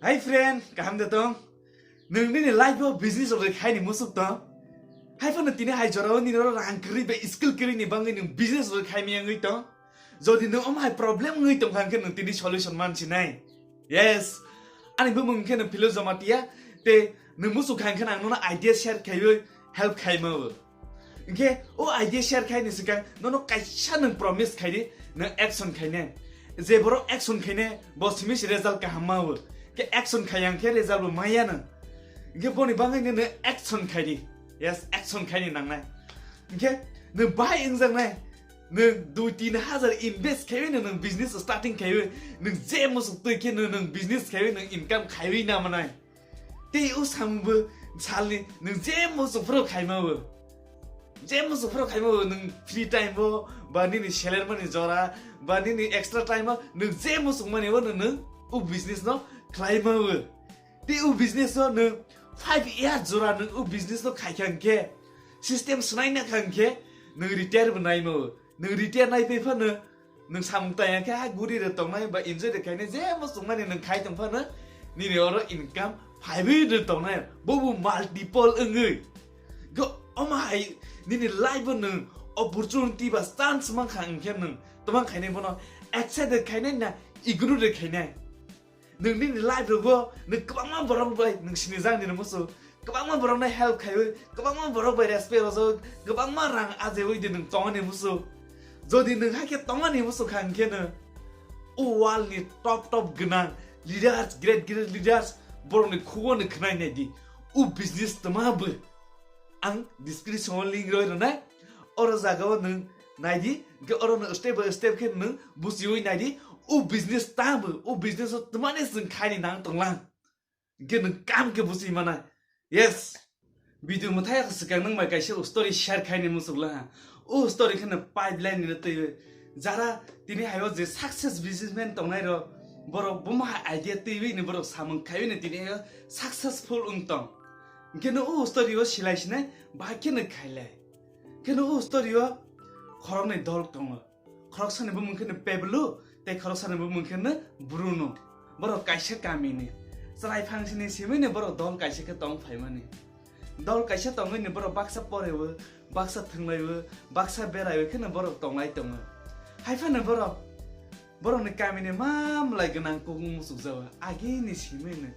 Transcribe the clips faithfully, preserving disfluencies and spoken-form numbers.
Hi friend, kaham de tong? Nwng nini life o business rok khai ni musuk tong? Hai phano tini hai jora o nini oro rang kwrwi bai skill kwrwi ni bangwi nwng business rok khai miyangwi tong? Jodi nwng omo hai problem wngwi tong kha hwnkhe nwng tini solution mansinai. Yes, ani bumung khe nwng Philo Jamatia, te nwng musuk kha hwnkhe ang nono idea share khaiwi help khaima o. Hwnkhe o idea share khaini swkang nono kaisa nwng promise khaidi, nwng action khainai. Je borok action khainai, bo simi se result kaham ma o. Hwnkhe action khaiya hwnkhe result bo maya nwng. Hwnkhe boni bagwi nwng action khaidi. Yes, action khaini nangnai. Hwnkhe nwng bahai wngjaknai. Nwng dui tin hajar invest khaiwi nwng, nwng business starting khaiwi, nwng je musuk twi khe nwng, nwng business khaiwi nwng income khaiwi namanai. Tei o samungbo salni nwng je musuk phuru khaima o. Je musuk phuru khaima o nwng free time o, ba nini seler mani jora, ba nini extra time o, nwng je musuk mani o nwng, nwng o business no khlaima o. Tei o business o nwng five year jora nwng o business no khaikha hwnkhe, system swnaina kha hwnkhe, nwng retire bo naima o. Nwng retire nai phai phano nwng samung taya khe ha guri rw tongnai ba enjoy rw khainai, je musuk mani nwng khai tong phano nini oro income phaiwi rw tongnai, bobo multiple wngwi. Go omo hai nini life o nwng opportunity ba chance mankha hwnkhe nwng twmang khainai bono accept rw khainai na ignore rw khainai. Nwng nini life rogo nwng kwbangma borok bai nwng sinijak nini musu, kwbangma borokno help khaiwi, kwbangma borok bai respect rwjawi, kwbangma rang ajewi di nwng tongmani musu. Jodi nwng hakhe tongmani musu kha hwnkhe no o world ni top top gwnang leaders, great great leaders borokni khugano khwnai nai di, o business twma bw. Ang description o link roi rwnai. Oro jaga o nwng naidi, hwnkhe oro nwng step by step khe nwng buchiwi naidi. O business tamo, o business o twmani chwng khaini nang tonglang. Hwnkhe nwng kam khe buchi mana. Yes. Video mwthai swkang nwng bai kaisa o story share khaini muchuk laha. O story kheno pipeline ni twi jara tini hayo je success businessman tongnai rok, borok buma hai idea twiwi ni borok samung khaiwi ni tini hayo successful wng tong. Hwnkhe no o story o silai sinai, bahai kheno khailai. Hwnkhe no o story o khoroknwi dol tongo. Khoroksani bumung kheno Pablo, tei khoroksani bumung kheno Bruno. Borok kaisa kamini. Chwrai phangsini simino borok dol kaisa khe tong phaimani. Dol kaisa tongwi ni borok baksa poreo, baksa thwnglaio, baksa beraio kheno borok tonglai tongo. Haiphano borok Borokni kamini mamlai gwnang kukung muchukjago, agini simino.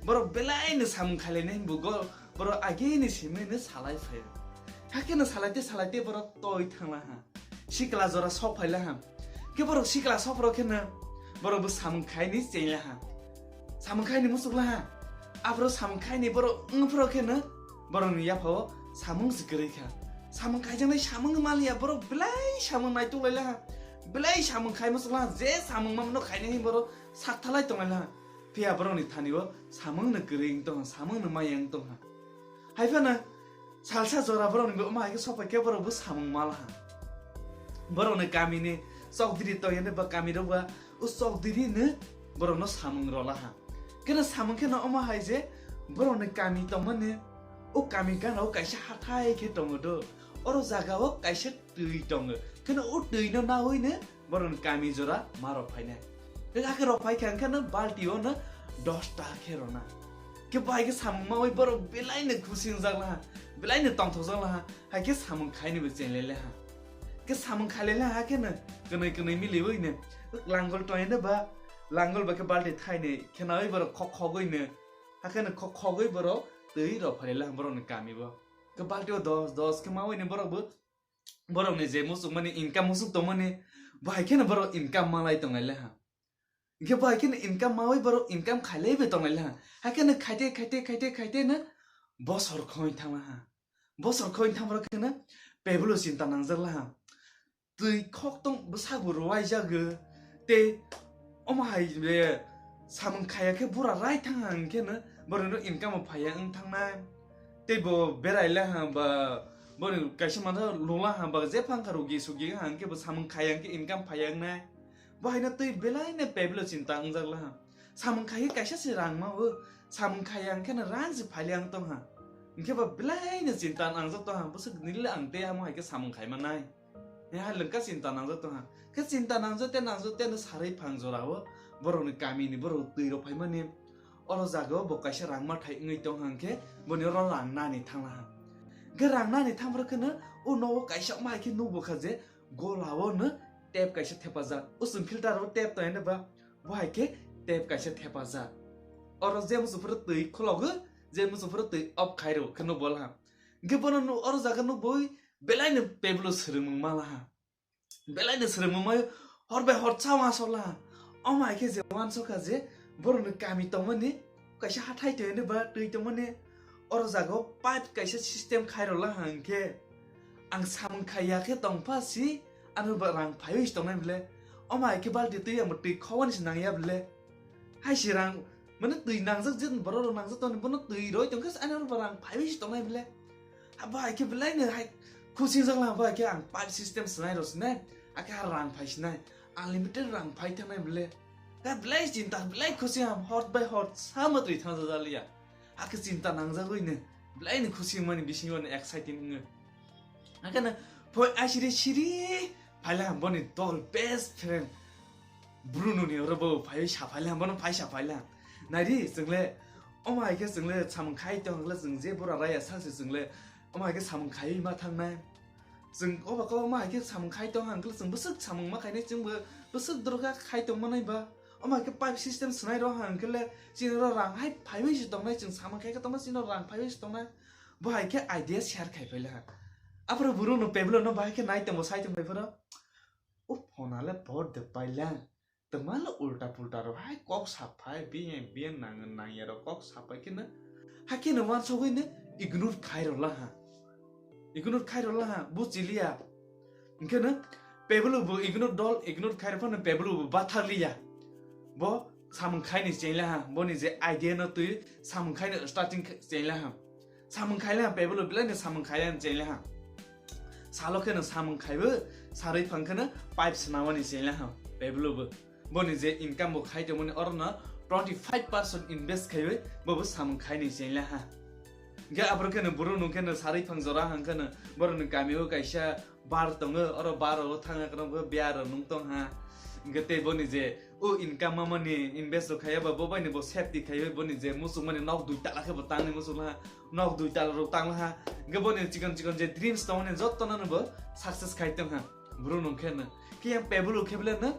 Borok belaino samung khailainai bugo, borok agini simino salai phaio. Hakheno salaite salaite borok toi thanglaha. Sikla jora sok phailaha. Khe borok sikla sokphoro kheno borok bo samung khaini chenglaha. Samung khaini muchuklaha. Aphoro samung khaini borok wngphoro kheno borokni yaphao samung se kwrwi kha. Samung khaijaknai samung maliya borok belai samung naituk lailaha. Belai samung khai muchukla je samung mamano khaina hin borok sakthalai tonglailaha. Phiya borokni thani o samung no kwrwi wng tongha, samung no maya wng tongha. Haiphano salsa jora borokni bo wngma hai khe sokphai khe borok bo samung malaha. Borokni kamini chokdiri toyani ba kami rok ba o chokdiri no borokno samung rolaha. Kheno samung kheno wngma hai je borokni kami tongmani o kami gana o kaisa hathai khe tongo do. Oro jaga o kaisa twi tongo. Kheno o twi no nawi no borokni kami jora ma rok phainai. Khe akhe rok phai kha hwnkhe no balti o no dos ta khe rona. Khe bai khe samung mawi borok belai no khusi wngjak laha, belai no tongthokjak laha, hai khe samung khaini bo chenglele ha. Khe samung khailele ha khe no kwnwi kwnwi miliwi no langol toyene ba langol ba khe balti thaini khe nawi borok khok khogwi no, ha khe no khok khogwi borok twi rok phailele ha borokni kami bo. Khe balti o dos dos khe mawi no borok bo borokni je muchukmani income muchuk tongmani, bo hai kheno borok income malai tonglai le ha. Hingke bo hai kheno income mawi borok income khailai bai tonglai le ha. Hai kheno khaite, khaite, khaite, khaite no bosor khoi thangla ha. Bosor khoi thang borok kheno Pablo chinta nangjak la ha. Twi khok tong bwsakbo rwai jago. Tei omo hai be samung khaya khe bura rai thang ha hingke no borok no income o phaiya wng thangnai. Tei bo berai le ha ba, boni kaisa mano lula ha ba, je phang kha rugi sugi ha hingke bo samung khaya hingke income phaiya wngnai. Bo hai no twi belai no Pablo chinta wngjak la ha. Samung khaiye kaisa se rang ma o, samung khaya hingke no rang se phaile ang tong ha. Hingke bo belai no chinta nangjak tong ha, bwswk nini le ang tei amo hai khe samung khai manai. He hai lengka chinta nangjak tong ha. Khe chinta nangjak te nangjak te no sarwi phang jora o borok ni kami ni borok twi rok phai mani. Oro jaga o bo kaisa rang mathai wngwi tong hang khe boni oro rang nani thangla ha. Hwnkhe rang nani thangphru kheno o nogo kaisa ma hai khe nukbo kha je gola o no tap kaisa thepajak. O chwng filter o tap tong ba bo hai khe tap kaisa thepajak. Oro je musu phuru twi khologo, je musu phuru twi off khai rw kheno bol ha. Hwnkhe bono nuk oro jaga nukboi belai no peblo swrwngmung mala ha. Belai no swrwngmung mai hor bai hor chao asokla. Omo hai khe je uansukha je borokni kami tongmani kaisa hathai tongmani ba twi tongmani oro jaga o pipe kaisa system khai rwla hang khe ang samung khai ya khe tongpha si ano ba rang phaiwi si tongnai bwle. Omo hai khe balti twi ang twi khowani si nang ya bwle. Hai si rang mane twi nangjak je borok rok nangjak tongni bono twi roi tongkhe ano ba rang phaiwi si tongnai bwle. Abo hai khe belai no hai khusi jak lang abo hai khe ang pipe system swnai rw sinai, hakhe ha rang phai sinai, unlimited rang phai thangnai bwle. Khe belai chinta belai khusi ham hor bai hor sama twi thang jaliya. Hakhe chinta nangjagwi no belai no khusi wngmani bisingo no exciting wngwi. Hakhe no phoi asiri siri phaila ham boni dol best friend Bruno ni oro bo phai sa phaila ham bono phai sa phaila. Naidi chwngle omo hai khe chwngle samung khai tong hwngle chwng je bura raya sakse chwngle omo hai khe samung khai ma thangnai. Chwng oba khe omo hai khe samung khai tong hang khe chwng bwswk samung ma khainai chwngbo bwswk dorkha khai tong manai ba. Omo hai khe pipe system swnai rw hang khe le chini ro rang hai phaiwi se tongnai chwng samung khai khe tongma chini ro rang phaiwi se tongnai. Bo hai khe idea share khai phaila ha. Aphuru Bruno Pablo no bahai khe nai tongbo sai tong phai phuru. O phone ale por de paila. Twmalo ulta pulta rok hai kok saphai biyan biyan nang nang ya rok kok saphai khe no. Hakhe no wansogwi no ignore khai rw laha. Ignore khai rw laha buchiliya. Hwnkhe no Pablo bo ignore dol ignore khai rw phano Pablo bo bathar liya. Bo samung khai ni cheng laha boni je idea no twi samung khai no starting cheng laha. Samung khai laha Pablo belai no samung khai laha cheng laha. Salo khe no samung khaibo sarwi phang khe no pipe swnamani cheng laha Pablo bo. Boni je income bo khai tongmani oro no twenty five percent invest khaiwi bo bo samung khai ni cheng laha. Hwnkhe aboro khe no buru nung khe no sarwi phang jora hang khe no borok ni kami o kaisa bar tongo, oro bar o thang khe no bo biya rok nung tong ha. Hwnkhe tei boni je o income mamani invest rok khaiya ba bo bai ni bo safety khaiwi boni je muchung mani nok dui tala khe bo tang ni muchung laha. Nok dui tala rok tang laha. Hwnkhe boni chikon chikon je dreams tongmani jotto no bo success khai tong ha. Buru nung khe no. Khe yang Pablo khe bele no.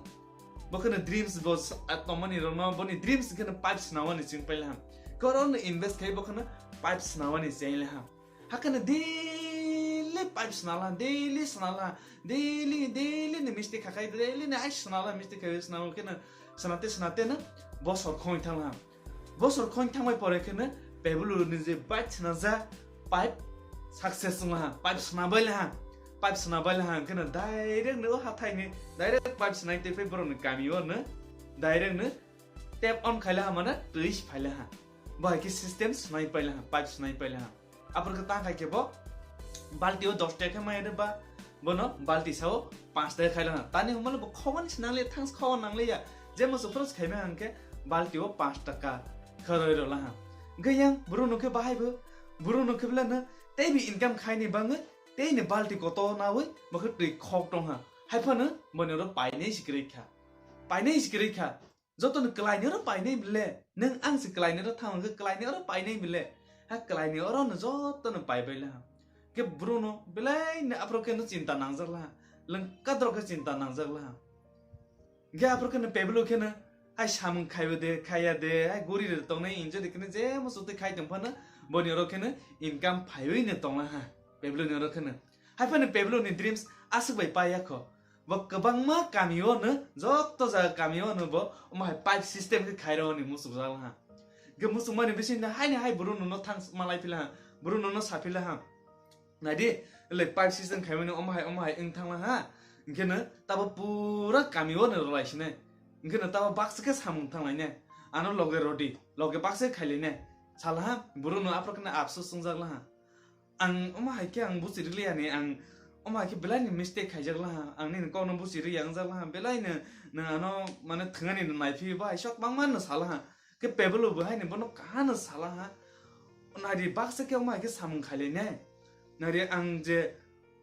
Bo khe no dreams bo s-, a tongmani rok no boni dreams khe no pipe swnamani ching pai laha. Khe oro no invest khai bo khe no pipe swnamani cheng laha. Hakhe no daily pipe swnala, daily swnala, daily, daily ni mistake khakai, daily ni ai swnala mistake khai swnala khe no swnate swnate no bosor khoi thang laha. Bosor khoi thangbai pore khe no Pablo ni je bike swnajak pipe success wng laha, pipe swnambai laha, pipe swnambai laha khe no direct no hathai ni direct pipe swnai tei phai borok ni kami o no direct no tap on khai laha mane twi phai laha. Bo hai khe system swnai pai laha, pipe swnai pai laha. Aphuru khe tang khai khe bo balti o dos taka khe maya de ba bono balti sao panch taka khai laha. Tani hwnmale bo khobani se nangliya, thangs khoba nangliya. Je muchung phuru se khaima hwnkhe balti o panch taka kharwi rw laha. Hwnkhe yang buru nung khe bahai bo, buru nung khe belai no tei bi income khaini bangwi tei ni balti kotor nawi bo khe twi khok tong ha. Hai phano boni oro painai se kwrwi kha. Painai se kwrwi kha. Joto no kwlai ni oro painai bile. Nwng ang se kwlai ni oro thang hwnkhe kwlai ni oro painai bile. Ha kwlai ni oro no joto no pai bai laha. Khe Bruno belai no aphuru khe no chinta nangjak laha. Lwng kadro khe chinta nangjak laha. Khe aphuru khe no Pablo khe no hai samung khaibo de, khaiya de, hai gori re tongnai enjoy de khe no je muchung twi khai tong phano boni oro khe no income phaiwi no tong laha. Pablo ni oro khe no. Hai phano Pablo ni dreams aswk bai paiya kho. Bo kwbangma kami o no, joto jaga kami o no bo omo hai pipe system khe khai rw ni muchung jak laha. Khe muchung mani bising no haini hai buru no no thang malai phi laha, buru no no sa phi laha. Naidi, le pipe system khai mani omo hai, omo hai wng thang laha. Hwnkhe no tabo pura kami o no rwlai sinai. Hwnkhe no tabo baksa khe samung thang lai ne. Ano loge rodi, loge baksa khe khai lai ne. Sa laha, buru no aphuru khe no apsus wng jak laha. Ang omo hai khe ang buchi rwliya ni, ang omo hai khe belai ni mistake khaijak laha, ang nini kok no buchi rwya wngjak laha, belai no nwng ano mane thwngani no naiphi bo hai sok bangma no sa laha, khe Pablo bo hai ni bono kaha no sa laha, nari baksa khe omo hai khe samung khai lai nai, nari ang je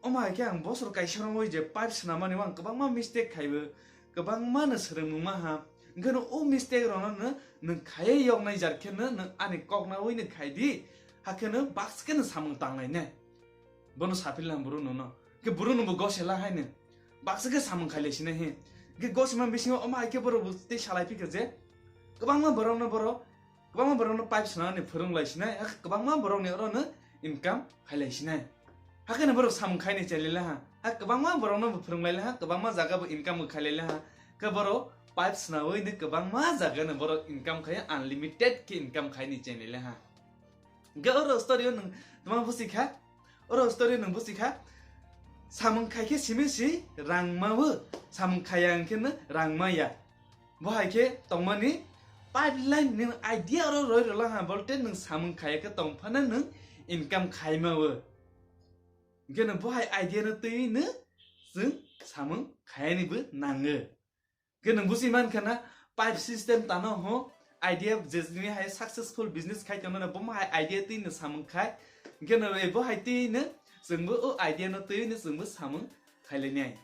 omo hai khe ang bosor kaisa romwi je pipe swnamani o ang kwbangma mistake khaibo, kwbangma no swrwngmung ma ha, Hwnkhe no o mistake rokno no nwng khaiwi yoknai jar khe no nwng ani kok nawi no khai di, hakhe no baksa khe no samung tanglai nai. Bono saphi lang buru no no. Ke buru no bo gose la hai no. Baksa khe samung khailai sinai he. Ke gosima bisingo omo hai khe borok bo tei salai phikha je. Kwbangma borok no borok, kwbangma borok no pipe swnamani phwrwng lai sinai, hakhe kwbangma borok ni oro no income khailai sinai. Hakhe no borok samung khaini chelai la ha. Ha kwbangma borok no bo phwrwng lai la ha, kwbangma jaga bo income bo khailai la ha. Ke borok pipe swnawi no kwbangma jaga no borok income khai, unlimited khe income khaini chelai la ha. Hwnkhe oro story o nwng tma busi kha? Oro story o nwng busi kha? Samung khai khe simi si rang ma o, samung khaya hwnkhe no rang ma ya. Bo hai khe tongmani pipeline nwng idea oro roi rwla ha, bolte nwng samung khaya khe tong phano nwng income khai ma o. Hwnkhe no bo hai idea no twiwi no chwng samung khayani bo nango. Hwnkhe nwng busi man kha na pipe system tano ho idea je nini hai successful business khai tongmani bo hai idea twi no samung khai. Hwnkhe no bo hai twi no chwngbo o idea no twi no chwngbo samung khailai nai.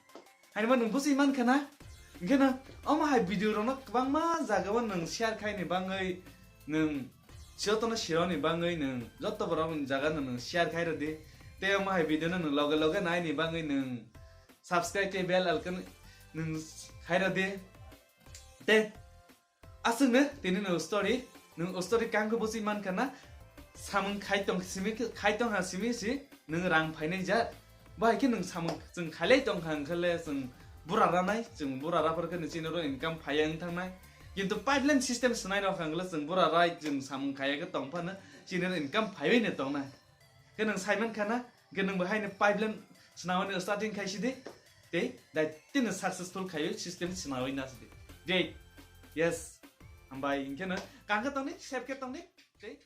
Haino nwng busi man kha na? Hwnkhe no omo hai video rokno kwbangma jaga o nwng share khaini bangwi nwng jotono sironi bangwi nwng joto borok ni jaga no nwng share khai rwdi. Tei omo hai video no nwng loge loge naini bangwi nwng subscribe tei bell icon nwng khai rwdi. Tei aswkno tini no story, nwng o story kangkhe busi man kha na? Samung khai tong simi khai tong ha simi si nwng rang phainai jat. Bo hai khe nwng samung chwng khailai tong kha hwnkhe le chwng bura ranai, chwng bura raphar khe chini oro income phaiya wng thangnai. Kintu pipeline system swnai rok hwnkhe le chwng bura rai chwng samung khaiya khe tong phano chini oro income phaiwi no tongnai. Khe nwng sai man kha na? Hwnkhe nwng bo haino pipeline swnamani starting khai sidi. Tei dai tini successful khaiwi system swnamwi na sidi. Great. Yes. Hambai hwnkhe no kangkhe tongni, share khe tongni. Tei